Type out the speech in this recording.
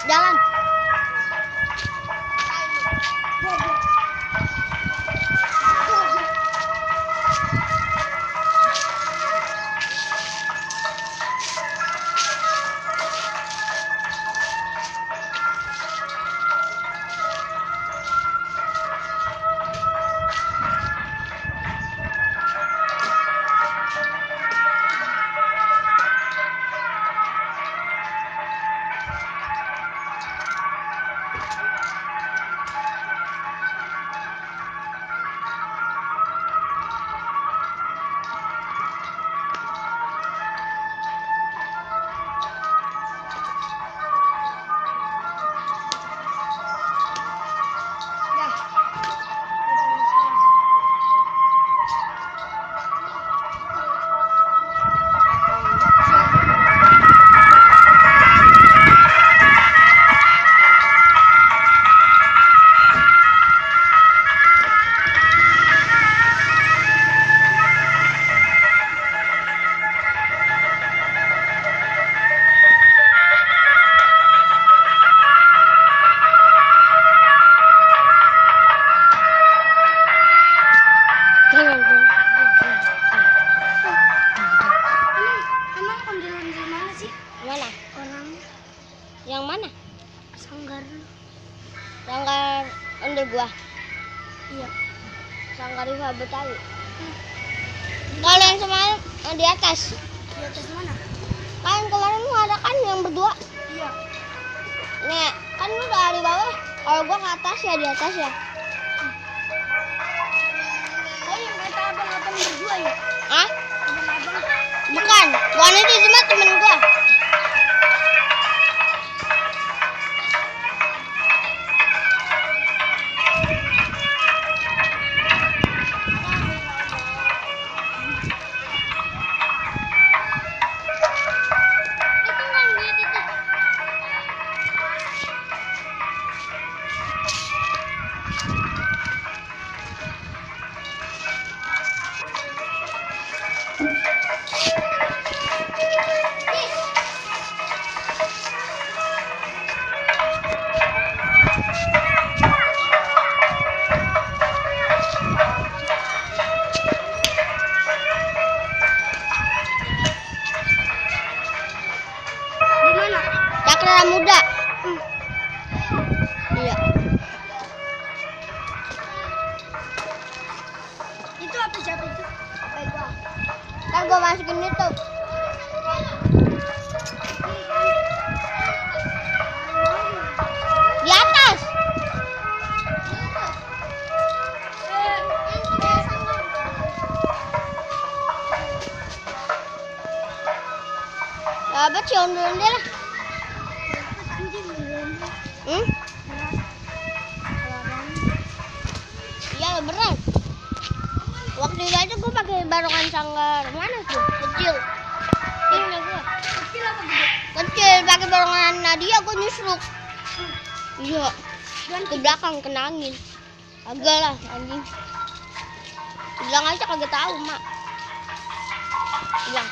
jalan. Emang kondilan di mana sih? Mana? Orangnya Yang mana? Sanggar. Sanggar under gua. Iya. Sanggar Riva Betawi. Kalau yang semalam di atas. Di atas mana? Kan kemarin lu ada kan yang berdua. Iya. Nih, kan lu dari bawah. Kalau gua ke atas ya di atas ya. Oh yang kata abang-abang berdua ya? Ah? Abang-abang. Bukan itu cuma temen gua. Di mana? Cakra Muda. Iya. Itu apa siapa itu? Kan gua masukin itu. Di atas. Apa sih ondulan dia lah? Hmm? Iya beneran. Waktu itu aja gue pakai barongan sanggar mana tuh kecil. Ini gua. Kecil apa gede? Kecil pakai barongan Nadia gue nyusruk. Iya. Ganti. Ke belakang kena angin. Agak lah anjing. Bilang aja kagak tahu mak. Bilang.